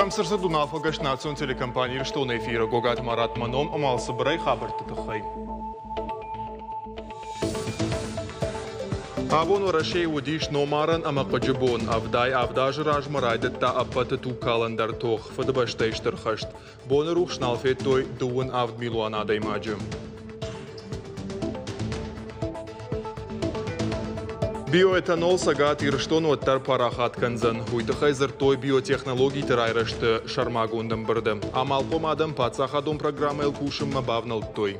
Кӕм цы рцыд уынаффӕгӕс национ телекомпани Ирыстоны эфиры Гогаты Марат мӕ ном ӕмӕ цыбырӕй хабӕртты тыххӕй. Абон Уӕрӕсейы уыдис номарӕн ӕмӕ хъыджы бон. 77 азы размӕ райдыдта ӕппӕты тугкалӕндӕр тох Фыдыбӕстӕйы Стыр хӕст. Боны рухс нал федтой 27 милуан адӕймаджы. Биоэтанол Цӕгат Ирыстон уӕддӕр парахат кӕндзӕн. Уый тыххӕй дзырдтой биотехнологиты райрӕзты сӕрмагонд ӕмбырды. Амалхъом адӕм паддзахадон программӕйыл кусынмӕ бавнӕлдтой.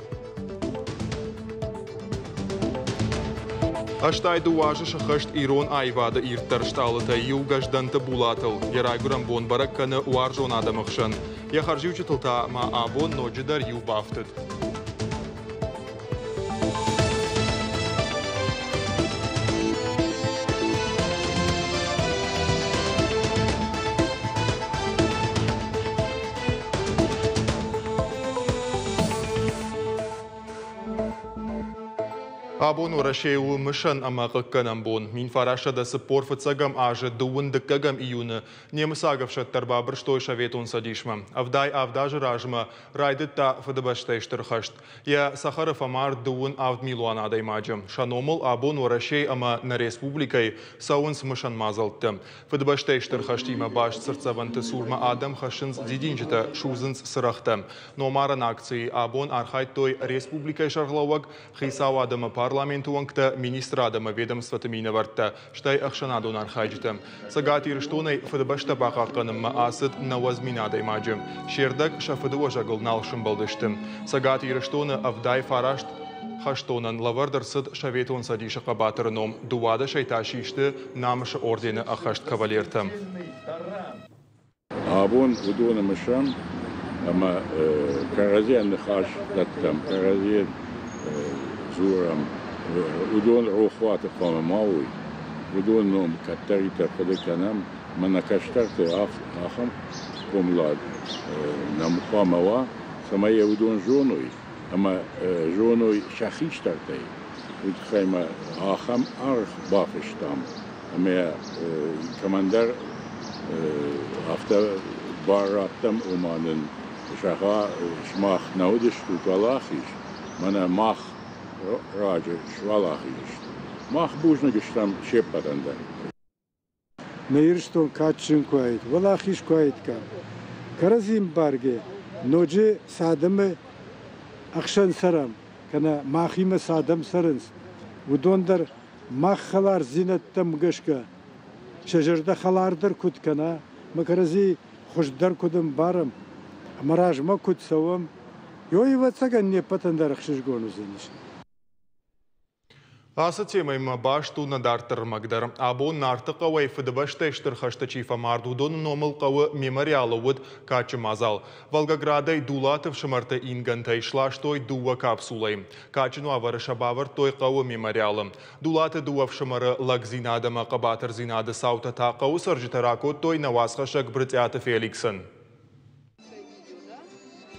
82 азы сыххӕст ирон аивады ирддӕр стъалытӕй иу Гӕздӕнты Булатыл. Йӕ райгуырӕн бон бӕрӕг кӕны уарзон адӕмы хсӕн. Йӕ хӕрзиуджытыл та ма абон ноджыдӕр иу бафтыд. Абон Уӕрӕсейы у мысӕн ӕмӕ хъыггӕнӕн бон. 1945 азы дыууын дыккӕгӕм июны немыцаг ӕфсӕдтӕ ӕрбабырстой Советон Цӕдисмӕ. 77 азы размӕ райдыдта Фыдыбӕстӕйы Стыр хӕст. Йӕ цӕхӕры фӕмард дыууын авд милуан адӕймаджы. Сӕ номыл абон Уӕрӕсейы ӕмӕ нӕ республикӕйы цӕуынц мысӕн мадзӕлттӕ. Фыдыбӕстӕйы Стыр хӕстимӕ баст цыртдзӕвӕнты цурмӕ адӕм хӕссынц дидинджытӕ, судзынц цырӕгътӕ. Номарӕн акцийы абон архайдтой республикӕйы сӕргълӕууӕг, хицауад ӕмӕ парламенты уӕнгтӕ, министрад ӕмӕ ведомствоты минӕвӕрттӕ, стӕй ӕхсӕнадон архайджытӕ. Цӕгат Ирыстонӕй Фыдыбӕстӕ бахъахъхъӕнынмӕ ацыд 90 мин адӕймаджы. Се рдӕг сӕ фыдыуӕзӕгыл нал сымбӕлдысты. Цӕгат Ирыстоны 79 хӕстонӕн лӕвӕрд ӕрцыд Советон Цӕдисы хъӕбатыры ном, 12-ӕй та систы Намысы ордены ӕххӕст кавалертӕ. Абон уыдоны мысӕм ӕмӕ кӕрӕдзийӕн ныхас дӕттӕм, кӕрӕдзийӕн дзурӕм. Уыдон рохуаты хъуамӕ ма уой. Уыдон ном кӕддӕриддӕр хъуыды кӕнӕм ӕмӕ нӕ кӕстӕрты ахӕм хъомылад нӕм хъуамӕ уа, цӕмӕй йӕ уыдон зоной ӕмӕ зоной сӕ хистӕртӕй. Уый тыххӕй ма ахӕм аргъ бафыстам, ӕмӕ кӕмӕндӕр афтӕ бар радтам, ома нын зӕгъа, сымах нӕ уыдыстут уӕлахиз, мӕнӕ мах раджы суӕлахиз стут. Мах бузныг стӕм се ппӕтӕн дӕр. Нӕ Ирыстон кадджын куы уаид, уӕлахиз куы уаид, кӕрӕдзи ӕмбаргӕ ноджы цы адӕмы ӕхсӕн цӕрӕм, кӕнӕ махимӕ цы адӕм цӕрынц, уыдон дӕр мах хӕлардзинӕдтӕм гӕсгӕ сӕ зӕрдӕ хӕлардӕр куыд кӕна, мӕ кӕрӕдзи хуыздӕр куыд ӕмбарӕм ӕмӕ размӕ куыд цӕуӕм, ой, ӕвӕццӕгӕн, не ппӕтӕн дӕр ӕхсызгон уыдзӕнис. Ацы темӕимӕ баст у нӕ дарддӕр ӕрмӕг дӕр. Абон Нарты хъӕуӕй Фыдыбӕстӕйы Стыр хӕсты чи фӕмард, уыдоны номыл хъӕуы мемориалы уыд кадджын мадзал. Волгоградӕй Дулаты ӕфсымӕрты ингӕнтӕй сластой дыууӕ капсулӕйы. Кадджын уавӕры сӕ бавӕрдтой хъӕуы мемориалы. Дулаты дыууӕ ӕфсымӕры лӕгдзинад ӕмӕ хъӕбатырдзинады цаутӕ та хъӕуы цӕрджытӕ ракодтой нӕ уацхӕссӕг Брытъиаты Феликсӕн.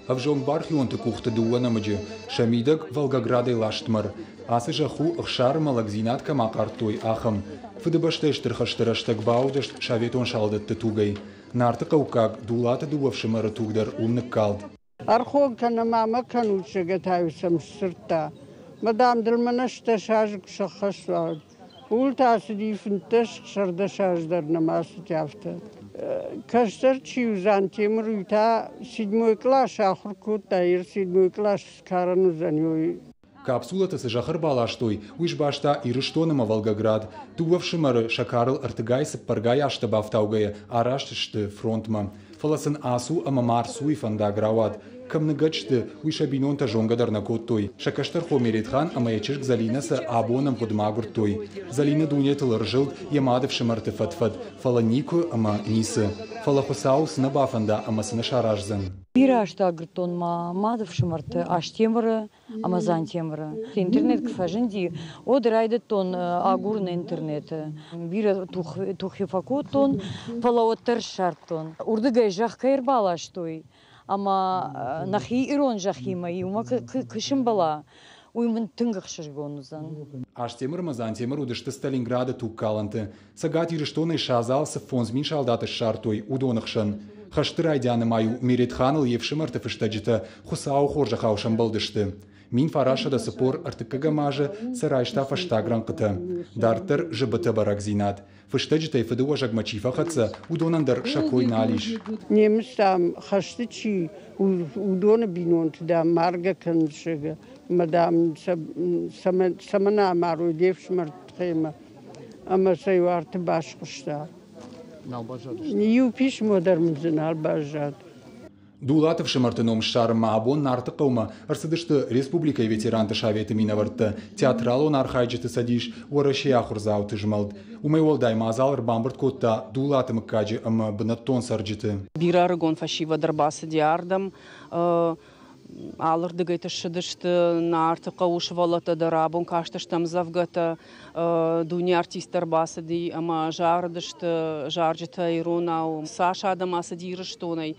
Ӕвзонг бархионты къухты дыууӕ нӕмыджы, сӕ мидӕг Волгоградӕй ласт мӕр. Ацы зӕхх у, ӕхсары мӕлӕгдзинад кӕм ахъардтой, ахӕм. Фыдыбӕстӕйы Стыр хӕсты рӕстӕг баудӕст советон салдӕтты тугӕй. Нарты хъӕуккаг Дулаты дыууӕ фсымӕры туг дӕр уым ныккалд. Ӕрхон кӕнӕ ма мӕ кӕнут, зӕгӕтӕй сӕм сдзырдта. Мадам дыл мӕнӕ стӕс азы куы сӕххӕст уа, ууыл та ацыди 15 16 азы дӕр нӕма ацыди афтӕ. Кӕстӕр чи у Дзантемыр, уый та седьмой къласы ахуыр кодта, йе седьмой кълас карӕн уыдзӕн, уый. Капсулӕтӕ цы зӕхх ӕрбаластой, уый сбаста Ирыстон ӕмӕ Волгоград. Дыууӕ фсымӕры сӕ карыл ӕртыгай-цыппӕргай азтӕ бафтаугӕйӕ араст сты фронтмӕ. Фӕлӕ сын ацу ӕмӕ ма рцуйы фӕндаг рауад. Кӕм ныгӕд сты, уый сӕ бинонтӕ зонгӕ дӕр нӕ кодтой. Сӕ кӕстӕр хо Меретхан ӕмӕ йӕ чызг Зӕлинӕ сӕ абон ӕмгъуыдмӕ агуырдтой. Зӕлинӕ дунетыл ӕрзылд йӕ мады фсымӕрты фӕд-фӕд, фӕлӕ никуы ӕмӕ ницы. Фӕлӕ Хуыцау цы нӕ бафӕнда ӕмӕ цы нӕ сараздзӕн. Бирӕ азты агуырдтон мӕ мады фсымӕрты Астемыры ӕмӕ Дзантемыры. Интернет куы фӕзынди, уӕд райдыдтон агурын интернеты. Бирӕ тухи фӕкодтон, фӕлӕ уӕддӕр ссардтон. Уырдыгӕй зӕхх кӕй ӕрбаластой ӕмӕ нӕхи ирон зӕххимӕ иумӕ куы сымбӕла, уый мын тынг ӕхсызгон уыдзӕн. Астемыр ӕмӕ Дзантемыр уыдысты Сталинграды тугкалӕнты. Цӕгат Ирыстонӕй сӕ адзал цы 5000 салдаты ссардтой, уыдоны хсӕн. Хӕсты райдианы ма-иу Меретханыл йе фсымӕрты фыстӕджытӕ Хуыцауы хорзӕхау сӕмбӕлдысты. 1943 азы сӕ райста фӕстаг рӕнхъытӕ. Дарддӕр зыбыты бӕрӕгдзинад. Фыстӕджытӕй фыдыуӕзӕгмӕ чи фӕхӕццӕ, уыдонӕн дӕр сӕ кой нал ис. Немыц, дам, хӕсты чи, уыдоны бинонты, дам, маргӕ кӕнынц, ӕмӕ, дам, цӕмӕн амарой де фсымӕрты ӕмӕ сӕ иу арты басхуыста. Нал баззадысты? Иу писмо дӕр мын дзы нал баззад. Дулаты фсымӕрты ном ссарынмӕ абон Нарты хъӕумӕ ӕрцыдысты республикӕйы ветеранты советы минӕвӕрттӕ, театралон архайджыты цӕдис, Уӕрӕсейы ахуырдзауты змӕлд. Уымӕй уӕлдай мадзал ӕрбамбырд кодта Дулаты мыггаджы ӕмӕ бынӕттон цӕрджыты. Бирӕ ӕрыгон фӕсивӕд ӕрбацыди ардӕм. Алырдыгӕй ссыдысты Нарты хъӕуы сывӕллӕттӕ дӕр. Абон кастысты ӕмдзӕвгӕтӕ. Дуне артисттӕ ӕрбацыди ӕмӕ зарыдысты зарджытӕ иронау. Цас адӕм ацыди Ирыстонӕй,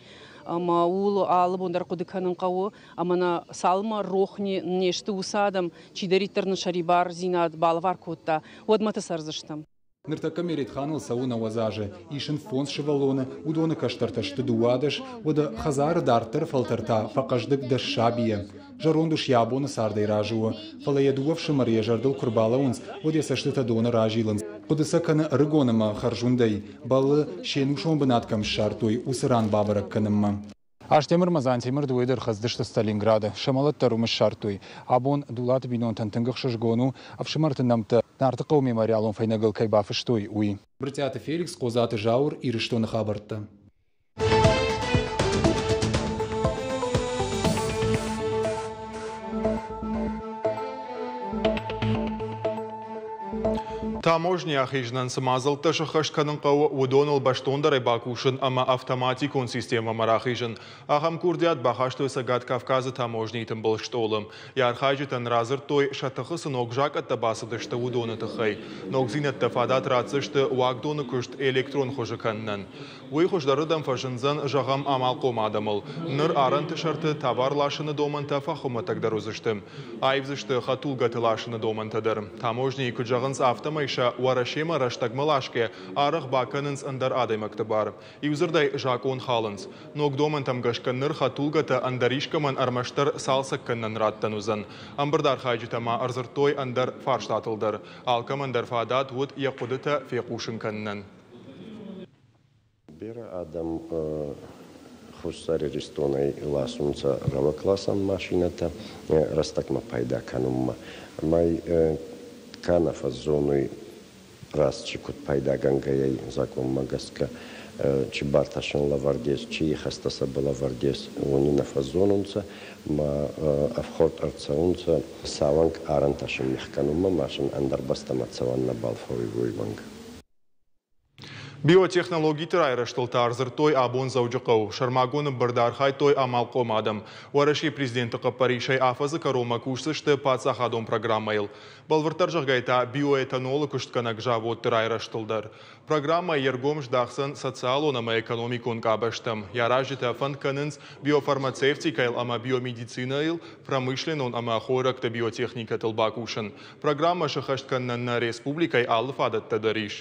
ӕмӕ ууыл алы бон дӕр хъуыды кӕнын хъӕуы. Ӕмӕ нӕ цалынмӕ рох не сты уыцы адӕм, чидӕриддӕр нын сӕрибардзинад балӕвар кодта, уӕдмӕты цӕрдзыстӕм. Ныртӕккӕ Меретханыл цӕуы 90 азы, ис ын фондз сывӕллоны, уыдоны кӕстӕртӕ сты 12, уӕдӕ хӕдзары дарддӕры фӕлтӕр та фӕхъӕздыг дӕс сабийӕ. Зӕронд ус йӕ абоны цардӕй разы у, фӕлӕ йӕ дыууӕ фсымӕры йӕ зӕрдыл куы рбалӕууынц, уӕд йӕ цӕстытӕ доны разилынц. Хъуыды сӕ кӕны ӕрыгон ӕмӕ хӕрзуындӕй, бӕллы, се нусон бынат кӕм ссардтой, уыцы ран бабӕрӕг кӕнынмӕ. Астемыр ӕмӕ Дзантемыр дыууӕ дӕр хӕцдысты Сталинграды. Сӕ мӕлӕт дӕр уым ссардтой. Абон Дулаты бинонтӕн тынг ӕхсызгон у, ӕфсымӕрты нӕмттӕ Нартыхъӕуы мемориалон фӕйнӕгыл кӕй бафыстой, уый. Брытъиаты Феликс, Хъодзаты Зауыр, Ирыстоны хабӕрттӕ. Таможни ахизынӕн цы мадзӕлттӕ сӕххӕст кӕнын хъӕуы, уыдоныл бӕстондӕрӕй бакусын ӕмӕ автоматикон системӕмӕ рахизын. Ахӕм курдиат бахастой Цӕгат Кавказы таможнийы тымбыл стъолы. Йӕ архайджытӕн радзырдтой, сӕ тыхы цы ног закъӕттӕ бацыдысты, уыдоны тыххӕй. Ногдзинӕдтӕ фадат ратдзысты уагдоны куыст электрон хуызы кӕнынӕн. Уый хуыздӕрырдӕм фӕзындзӕн, зӕгъӕм, амалхъом адӕмыл. Ныр арӕнты сӕрты товар ласыны домӕнтӕ фӕхуымӕтӕгдӕр уыдзысты. Аивдзысты хӕдтулгӕты ласыны домӕнтӕ дӕр. Таможнийы куыд зӕгъынц, афтӕмӕй сӕ Уӕрӕсемӕ рӕстӕгмӕ ласгӕ арӕх бакӕнынц ӕндӕр адӕймӕгты бар. Иудзырдӕй, закъон халынц. Ног домӕнтӕм гӕсгӕ ныр хӕдтулгӕтӕ ӕндӕр искӕмӕн ӕрмӕстдӕр цалцӕг кӕнынӕн раттӕн уыдзӕн. Ӕмбырды архайджытӕ ма ӕрдзырдтой ӕндӕр фарстатыл дӕр. Алкӕмӕн дӕр фадат уыд йӕ хъуыдытӕ фехъусын кӕнынӕн. Берӕ адӕм Хуссар Иристонӕй ласунцӕ рӕуӕгласӕн машинӕтӕ рӕстӕгмӕ пайда кӕнунмӕ. Ӕма ка нӕ фӕззонуй, раст си куд пайдагӕнгӕй закъонмӕ гӕсгӕ, чи бартӕсӕн лӕвӕрд ес, чи ихӕстӕ сӕбӕл ӕвӕрд ес, уони нӕ фӕззонунцӕ ма ӕфхуӕрд ӕрцӕунцӕ сауӕнг арӕнтӕ син кӕнунмӕ ма син ӕндӕр бӕстӕмӕ цӕуӕн нӕбал фӕууй уойуӕнгӕ. Биотехнологиты райрӕзтыл та ӕрдзырдтой абон Дзӕуджыхъӕуы. Сӕрмагонд ӕмбырды архайдтой амалхъом адӕм. Уӕрӕсейы президенты хъӕппӕрисӕй афӕдзы кӕронмӕ кусдзысты паддзахадон программӕйыл. Бӕлвырддӕр зӕгъгӕйӕ та биоэтанолы куыстгӕнӕг заводты райрӕзтыл дӕр. Программӕ йе ргом здахдзӕн социалон ӕмӕ экономикон къабӕзтӕм. Йӕ аразджытӕ фӕнд кӕнынц биофармацевтикӕйыл ӕмӕ биомедицинӕйыл, промышленнон ӕмӕ хойрӕгты биотехникӕтыл бакусын. Программӕ сӕххӕст кӕнынӕн нӕ республикӕйы алы фадӕттӕ дӕр ис.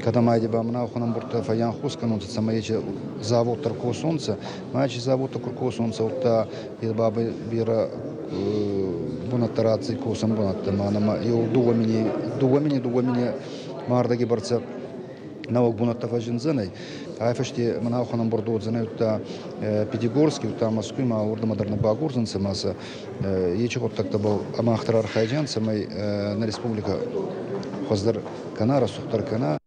Кӕдӕм айди ба мӕнӕ уӕхӕн ӕмбурдтӕ фӕййанхус кӕнунцӕ, цӕмӕй ечи заводтӕ косонцӕ. Ма ечи заводтӕ ку косонцӕ, удта е бабӕй берӕ бунӕттӕ ратдзӕй косӕн бунӕттӕ. Ма нӕмӕ еу 2 мини мардӕги бӕрцӕ нӕуӕг бунӕттӕ фӕззиндзӕнӕй. Ай фӕсте мӕнӕ уӕхӕн ӕмбурд уодзӕнӕй, удта Пятигорски, удта Москвй ма уордӕмӕ дӕр нӕ багурдзӕнцӕ ма сӕ ечи гъуддӕгтӕбӕл ӕма ӕхтӕр архайдзиан, цӕмӕй нӕ республикӕ хуӕздӕр кӕна, рӕсугъддӕр кӕна.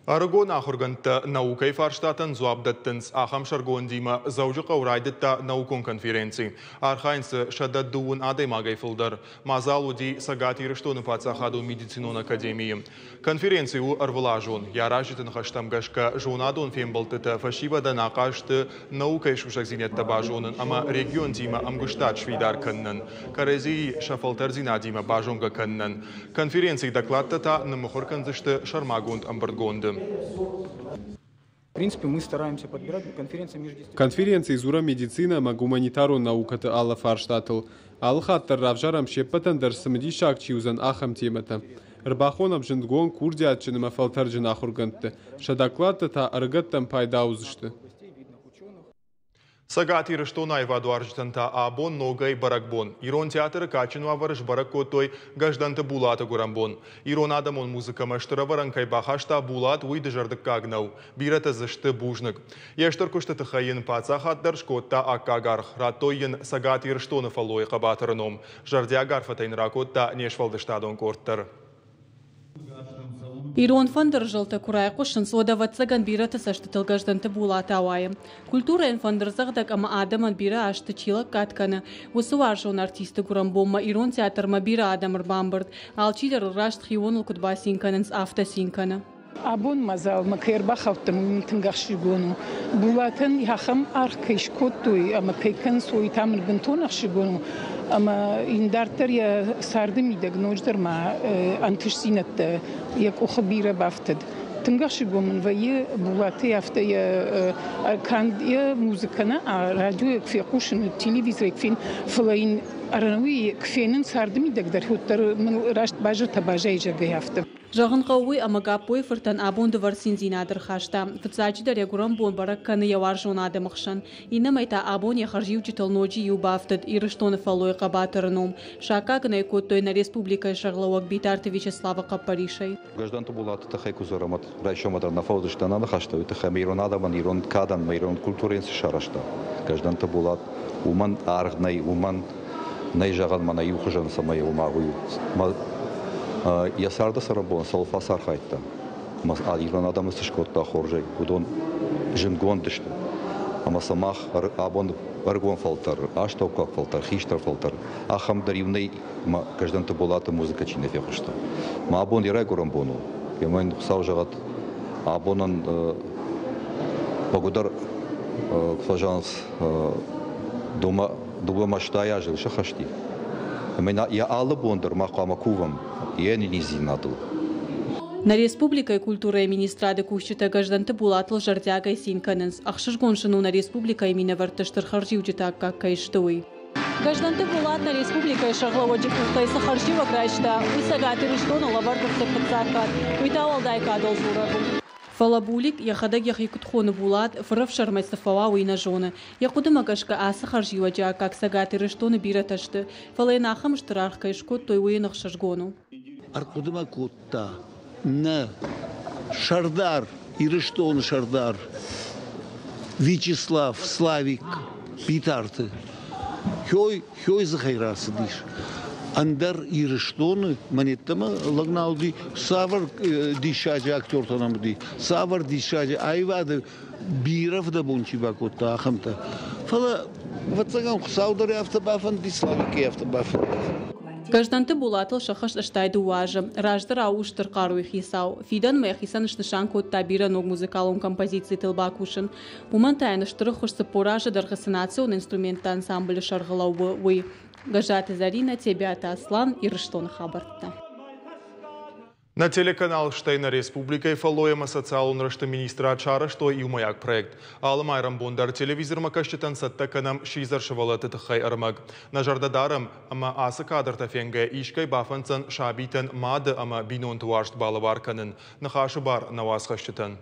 Ӕрыгон ахуыргӕндтӕ наукӕйы фарстатӕн дзуапп дӕттынц. Ахӕм сӕргондимӕ Дзӕуджыхъӕуы райдыдта наукон конференци. Архайынц дзы 130 адӕймагӕй фылдӕр. Мадзал уыди Цӕгат Ирыстоны паддзахадон медицинон академийы. Конференци у ӕрвылазон. Йӕ аразджыты ныхӕстӕм гӕсгӕ зонадон фембӕлдтытӕ фӕсивӕдӕн ахъаз сты наукӕйы сусӕгдзинӕдтӕ базонын ӕмӕ регионтимӕ ӕмгуыстад сфидар кӕнынӕн, кӕрӕдзийы сӕ фӕлтӕрдзинадимӕ базонгӕ кӕнынӕн. Конференцийы докладтӕ та ныммыхуыр кӕндзысты сӕрмагонд ӕмбырдгонды. В принципе, мы стараемся подбирать конференция междисциплинарная. Конференцийы дзурӕм медицинӕ ӕмӕ гуманитарон наукӕты алы фарстатыл. Алы хатт дӕр равзарӕм се ппӕтӕн дӕр цымыдисаг чи уыдзӕн, ахӕм темӕтӕ. Ӕрбахонӕм зындгонд, курдиатджын ӕмӕ фӕлтӕрджын ахуыргӕндты. Сӕ докладтӕ та ӕрыгӕттӕн пайда уыдзысты. Цӕгат Ирыстоны аивадуарзджытӕн та абон ногӕй бӕрӕгбон. Ирон театры кадджын уавӕры сбӕрӕг кодтой Гӕздӕнты Булаты гуырӕнбон. Ирон адӕмон музыкӕмӕ стыр ӕвӕрӕн кӕй бахаста Булат, уый дызӕрдыггаг нӕу. Бирӕтӕ дзы сты бузныг. Йе стыр куысты тыххӕй йын паддзахад дӕр скодта аккаг аргъ. Радтой йын Цӕгат Ирыстоны фӕллойы хъӕбатыры ном. Зӕрдиаг арфӕтӕ йын ракодта не сфӕлдыстадон къорд дӕр. Ирон фӕндыры зӕлтӕ куы райхъуысынц, уӕд, ӕвӕццӕгӕн, бирӕты цӕстытыл Гӕздӕнты Булат ауайы. Культурӕйӕн фӕндырдзӕгъдӕг ӕмӕ адӕмӕн бирӕ азты чи лӕггад кӕны, уыцы уарзон артисты гуырӕнбонмӕ ирон театрмӕ бирӕ адӕм ӕрбамбырд. Алчидӕр ыл раст хионыл куыд бацин кӕнынц, афтӕ цин кӕны. Абон мадзалмӕ кӕй ӕрбахаудтӕн, уый мын тынг ӕхсызгон у. Булатӕн ахӕм аргъ кӕй скодтой ӕмӕ кӕй кӕнынц, уый та мын бынтон ӕхсызгон у. Ӕмӕ йын дарддӕр йӕ царды мидӕг ноджыдӕр ма ӕнтыстдзинӕдтӕ йӕ къухы бирӕ бафтыд. Тынг ӕхсызгон мын вӕййы Булаты афтӕ йӕ канд йӕ музыкӕ нӕ, радиойӕ куы фехъусын, телевизорӕй куы фен, фӕлӕ йын ӕрӕнӕуи куы фенын царды мидӕг дӕр, уӕддӕр мын раст базыртӕ баззайы зӕгъгӕ, афтӕ. Зӕгъын хъӕуы уый, ӕмӕ Гаппойы фыртӕн абон дывӕр циндзинад ӕрхаста. Фыццаджыдӕр йӕ гуырӕн бон бӕрӕг кӕны йӕ уарзон адӕмы хсӕн. Иннӕмӕй та абон йӕ хӕрзиуджытыл ноджы иу бафтыд Ирыстоны фӕллойы хъӕбатыры ном. Саккаг ын ӕй кодтой нӕ республикӕйы сӕргълӕууӕг Битарты Вячеславы хъӕппӕрисӕй. Гражданты Булаты тыххӕй куы дзурӕм, уӕд райсомы дӕр нӕ фӕуыдзысты нӕ ныхӕстӕ, уый тыххӕй ӕмӕ ирон адӕмӕн, ирон кадӕн ӕмӕ ирон культурӕйӕн цы сарӕзта Гражданты Булат, уымӕн аргъ нӕй, уымӕн нӕй зӕгъӕн мӕнӕ иу хуызӕн цӕмӕй уымӕ уый йӕ царды цӕрӕнбон цӕуыл фӕцархайдта, ирон адӕмы цы скодта хорзӕй, уыдон зындгонд сты. Ӕмӕ сӕ мах абон ӕрыгон фӕлтӕр, астӕуккаг фӕлтӕр, хистӕр фӕлтӕр, ахӕм дӕр иу нӕй, мӕ Гӕздӕнты Болаты музыкӕ чи нӕ фехъуыста. Мӕ абон йӕ райгуырӕн бон у. Ӕмӕ йын Хуыцау зӕгъӕд, абонӕн бӕгуыдӕр фӕзӕгъынц дыууӕ мӕстӕй азыл сыхӕсти. Ӕмӕ йӕ алы бон дӕр мах хъуамӕ кувӕм йе низдзинадыл. Нӕ республикӕйы культурӕйы министрады кусджытӕ Гӕздӕнты Булатыл зӕрдиагӕй цин кӕнынц. Ӕхсызгон сын у нӕ республикӕйы минӕвӕртты стыр хӕрзиуджыты аккаг кӕй сты, уый. Гӕздӕнты Булат нӕ республикӕйы сӕргълӕууӕджы къухтӕй цы хӕрзиуӕг райста, уый Цӕгат Ирыстоны лӕвӕрд ӕрцыд фыццаг хатт. Уый та уӕлдай кадыл дзурӕг у. Фӕлӕ Булик йӕхӕдӕг йӕхи куыд хоны Булат, фырӕфсӕрмӕй цы фӕуа, уый нӕ зоны. Йӕ хъуыдымӕ гӕсгӕ ацы хӕрзиуӕджы аккаг Цӕгат Ирыстоны бирӕтӕ сты, фӕлӕ йын ахӕм стыр аргъ кӕй скодтой, уый йын ӕхсызгон у. Ӕрхъуыды ма кодта нӕ сӕрдар, Ирыстоны сӕрдар Вячеслав Славик Битарты. Хёй, хёй дзыхӕй рацыдис. Ӕндӕр Ирыстоны мӕнеттӕмӕ лӕг нал уыди, цавӕр диссаджы актертӕ нӕм уыди, цавӕр диссаджы аивады бирӕ фыдӕбон чи бакодта, ахӕмтӕ. Фӕлӕ, ӕвӕццӕгӕн, Хуыцау дӕр афтӕ бафӕндыди, Славикӕй афтӕ бафӕндыди. Гӕздӕнты Булатыл сӕххӕст 82 азы. Раздӕрау у стыр хъаруйы хицау. Фидӕнмӕ йӕхицӕн снысан кодта бирӕ ног музыкалон композицитыл бакусын. Уымӕн та йын стыр ӕххуыс 40 азы дӕргъы цы национ инструментты ансамблы сӕргъы лӕууы, уый. Гӕззаты Зӕринӕ, Тебиаты Аслан, Ирыстоны хабӕрттӕ. Нӕ телеканал, стӕй нӕ республикӕйы фӕллой ӕмӕ социалон рӕзты министрад сарӕзтой иумӕйаг проект. Алы майрӕмбон дӕр телевизормӕ кӕсджытӕн цӕттӕ кӕнӕм сидзӕр сывӕллӕтты тыххӕй ӕрмӕг. Нӕ зӕрдӕ дарӕм, ӕмӕ ацы кадртӕ фенгӕ искӕй бафӕнддзӕн сабитӕн мады ӕмӕ бинонты уарзт балӕвар кӕнын. Ныхасы бар нӕ уацхӕсджытӕн.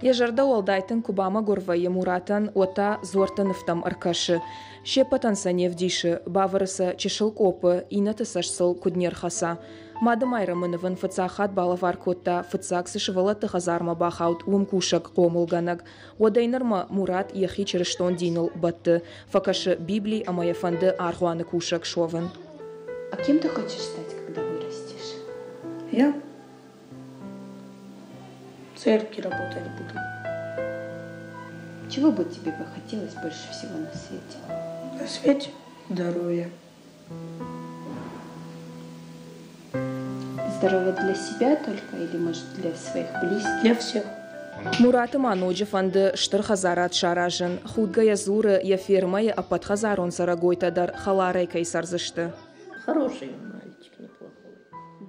Йӕ зӕрдӕ уӕлдай тынг куы бамӕгуыр вӕййы Муратӕн, уӕд та дзуӕртты нывтӕм ӕркӕсы. Се ппӕтӕн сӕ не вдисы, бавӕры сӕ чысыл къоппы, иннӕты цӕст сыл куыд не рхӕца. Мадымайрӕмы ныв ын фыццаг хатт балӕвар кодта, фыццаг цы сывӕллӕтты хӕдзармӕ бахауд, уым кусӕг хъомылгӕнӕг. Уӕдӕй нырмӕ Мурат йӕхи чырыстон диныл бӕтты, фӕкӕсы Библи ӕмӕ йӕ фӕнды аргъуаны кусӕг суӕвын. А кем ты хочешь стать, когда вырастешь? Я? В церкви работать буду. Чего бы тебе бы хотелось больше всего на свете? На свете здоровья. Здоровье для себя только или, может, для своих близких? Для всех. Мураты ма ноджы фӕнды стыр хӕдзарад саразын. Худгӕйӕ дзуры, йӕ фермӕйы ӕппӕт хӕдзарон цӕрӕгойтӕ дӕр хӕларӕй кӕй цӕрдзысты. Хороший мальчик, неплохой.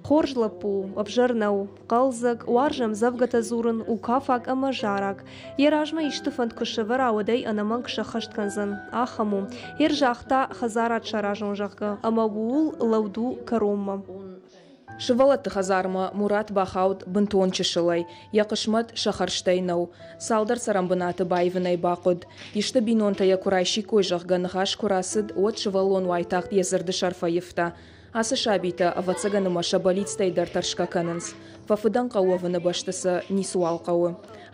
Хорз лӕппу у, ӕвзӕр нӕу, хъӕлдзӕг, уарзы ӕмдзӕвгӕтӕ дзурын, у кафаг ӕмӕ зараг. Йӕ размӕ исты фӕнд куы сӕвӕра, уӕд ӕй ӕнӕмӕнг сӕххӕст кӕндзӕн. Ахӕм у. Ер загъта, хӕдзарад саразон, зӕгъгӕ, ӕмӕ ууыл лӕуд у кӕронмӕ. Сывӕллӕтты хӕдзармӕ Мурат бахауд бынтон чысылӕй, йӕ хъысмӕт сӕ хӕрзтӕй нӕу. Цалдӕр цӕрӕнбынаты баивын ӕй бахъуыд. Исты бинонтӕ йӕ куы райсиккой, зӕгъгӕ, ныхас куы рацыд, уӕд сывӕллон уайтагъд йӕ дзырды сӕр фӕивта. Ацы сабитӕ, ӕвӕццӕгӕн ӕмӕ сӕ бӕллицтӕй дӕр тӕрсгӕ кӕнынц. Фӕфыдӕнхъӕл уӕвыны бӕсты сӕ ницыуал хъӕуы.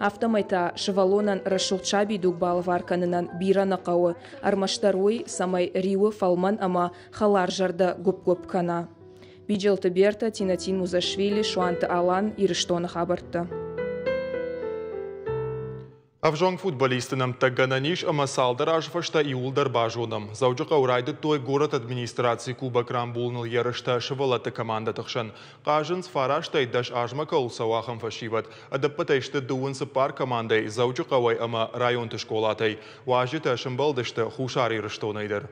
Афтӕмӕй та сывӕллонӕн рӕсугъд сабидуг балӕвар кӕнынӕн бирӕ нӕ хъӕуы, ӕрмӕстдӕр уый, цӕмӕй риуы фӕлмӕн ӕмӕ хӕларзӕрдӕ гуыпп-гуыпп кӕна. Биджелты Берта, Тинатин Музашвили, Суанты Алан, Ирыстоны хабӕрттӕ. Ӕвзонг футболисты нӕмттӕ гӕнӕн ис ӕмӕ цалдӕр азы фӕстӕ иууылдӕр базонӕм. Дзӕуджыхъӕуы райдыдтой горӕты администрацийы кубок рамбулыныл ерыстӕ сывӕллӕтты командӕты хсӕн. Хъазынц фарастӕй 10 азмӕ кӕуыл цӕуы, ахӕм фӕсивӕд. Ӕдӕппӕтӕй сты дыууын цыппар командӕйы Дзӕуджыхъӕуӕй ӕмӕ районты скъолатӕй. Уазджытӕ сымбӕлдысты Хуссар Ирыстонӕй дӕр.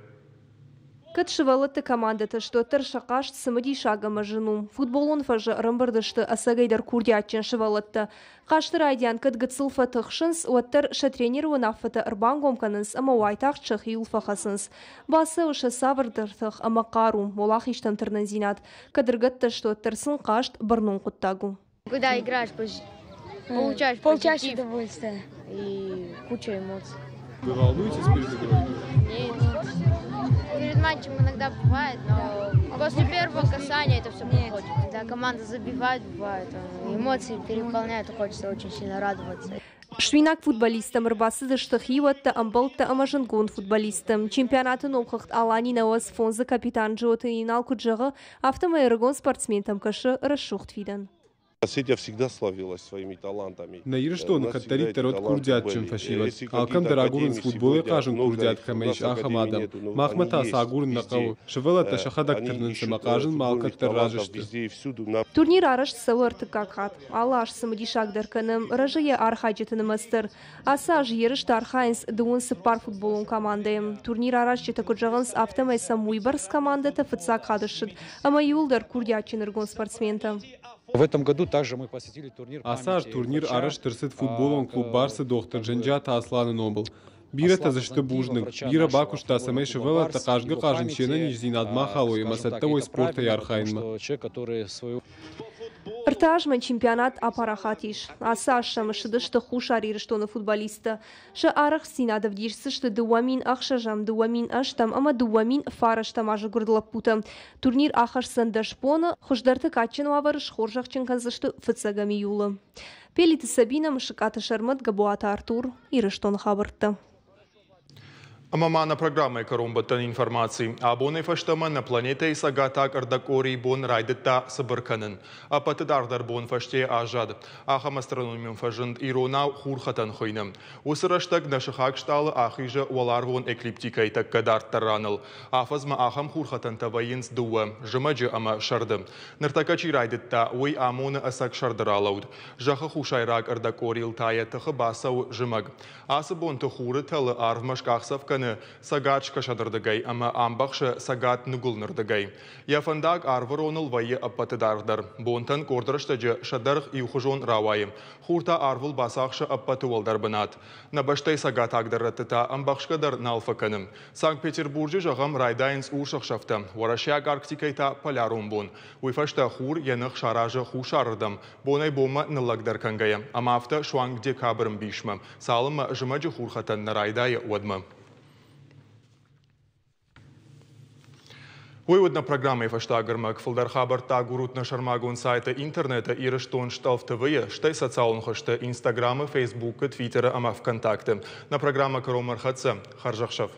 Кӕд сывӕллӕтты командӕтӕ сты, уӕддӕр сӕ хъазт цымыдисаг ӕмӕ зын у. Футболон фӕзы ӕрӕмбырд сты ӕцӕгӕйдӕр курдиатджын сывӕллӕттӕ. Хъазты райдиан кӕд гыццыл фӕтыхсынц, уӕддӕр сӕ тренеры уынаффӕтӕ ӕрбангом кӕнынц ӕмӕ уайтагъд сӕхиуыл фӕхӕцынц. Бацӕуы сӕ цавӕрдӕр тых ӕмӕ хъару, уӕлахизтӕм тырнындзинад. Кӕд ӕрыгӕттӕ сты, уӕддӕр сын хъазт бӕрнон хъуыддаг у. Когда играешь, получаешь, получаешь позитив удовольствие и куча эмоций. Вы волнуетесь перед игрой? Нет. Перед матчем иногда бывает, но после первого касания это все проходит. Когда команда забивает, бывает, эмоции переполняют, хочется очень сильно радоваться. Суинаг футболисттӕм ӕрбацыдысты хиуӕттӕ, ӕмбӕлттӕ ӕмӕ зындгонд футболисттӕ. Чемпионаты номхыгъд Алани 95-ы капитан Джиоты Инал куыд зӕгъы, афтӕмӕй ӕрыгон спортсментӕм кӕсы рӕсугъд фидӕн. Осетия всегда славилась своими талантами. Нӕ Ирыстоны кӕддӕриддӕр уыд курдиатджын фӕсивӕд. Алкӕм дӕр агурынц футболӕй хъазын курдиат кӕмӕ ис, ахӕм адӕм. Махмӕ та сӕ агурын нӕ хъӕуы. Сывӕллӕттӕ сӕхӕдӕг тырнынц ӕмӕ хъазынмӕ алкӕддӕр разы сты. Турнир арӕзт цӕуы ӕртыккаг хатт. Алы аз цымыдисагдӕр кӕны, рӕзы йӕ архайджыты нымӕц дӕр. Ацы аз ерысты архайынц 24 футболон командӕйы. Турнир аразджытӕ куыд зӕгъынц, афтӕмӕй сӕм уыйбӕрц командӕтӕ фыццаг хатт ссыд ӕмӕ иуылдӕр курдиатджын ӕрыгон спортсментӕ. В этом году также мы посетили турнир Ацы аз турнир арӕзт ӕрцыд футболон клуб Барсы дохтыр Зӕнджиаты Асланы номыл. Бирӕтӕ дзы сты бузныг, бирӕ бакуыста, цӕмӕй сывӕллӕттӕ хъазгӕ-хъазын се нӕниздзинад ма халой ӕмӕ цӕттӕ уой спортӕй архайынмӕ. Ӕртӕ азмӕ чемпионат апарахат ис. Ацы аз сӕм ссыдысты Хуссар Ирыстоны футболисттӕ. Сӕ арӕхстдзинад ӕвдисдзысты 2006-ӕм, 2008-ӕм ӕмӕ 2009-ӕм азы гуырд лӕппутӕ. Турнир ахӕсдзӕн 10 боны, хуыздӕрты кадджын уавӕры схорзӕхджын кӕндзысты фыццӕгӕм июлы. Пелиты Сабинӕ, Мысыкаты Сӕрмӕт, Габуаты Артур, Ирыстоны хабӕрттӕ. Ӕмӕ ма нӕ программӕйы кӕронбӕттӕн информаци. Абонӕй фӕстӕмӕ нӕ планетӕйы цӕгатаг ӕрдӕгкъорийы бон райдыдта цыбыр кӕнын. Ӕппӕты даргъдӕр бон фӕсте аззад. Ахӕм астрономион фӕзынд иронау хурхӕтӕн хуыйны. Уыцы рӕстӕг нӕ сыхаг стъалы ахизы уӕларвон эклиптикӕйы тӕккӕ дарддӕр раныл. Афӕдзмӕ ахӕм хурхӕтӕнтӕ вӕййынц дыууӕ – зымӕджы ӕмӕ сӕрды. Ныртӕккӕ чи райдыдта, уый амоны ӕцӕг сӕрды ралӕуд. Зӕххы хуссайраг ӕрдӕгкъорийыл та йӕ тыхы бацӕуы зымӕг. Ацы бонты хуры тӕлы арвмӕ скъахдзӕф кӕны цӕгат-скӕсӕнырдыгӕй ӕмӕ амбӕхсы цӕгат-ныгуылнырдыгӕй. Йӕ фӕндаг арвы роныл вӕййы ӕппӕты даргъдӕр. Бонтӕн къорд рӕстӕджы сӕ дӕргъ иухуызон рауайы. Хур та арвыл бацахсы ӕппӕты уӕлдӕр бынат. Нӕ бӕстӕйы цӕгатагдӕр рӕтты та ӕмбӕхсгӕ дӕр нал фӕкӕны. Санкт-Петербурджы, зӕгъӕм, райдайынц урс ӕхсӕвтӕ, уӕрӕсейаг Арктикӕйы та полярон бон. Уый фӕстӕ хур йӕ ных саразы хуссарырдӕм, бонӕй-бонмӕ ныллӕгдӕр кӕнгӕйӕ, ӕмӕ афтӕ суанг декабры мбисмӕ, цалынмӕ зымӕджы хурхӕтӕн нӕ райдайы, уӕдмӕ. Уый уыд нӕ программӕйы фӕстаг ӕрмӕг. Фылдӕр хабӕрттӕ агурут нӕ сӕрмагонд сайты интернеты Ирыстон Стъӕлф ТВ-йы, стӕй социалон хызты Инстаграмы, Фейсбукы, Твиттеры ӕмӕ ВКонтакты. Нӕ программӕ кӕронмӕ ӕрхӕццӕ. Хӕрзӕхсӕв!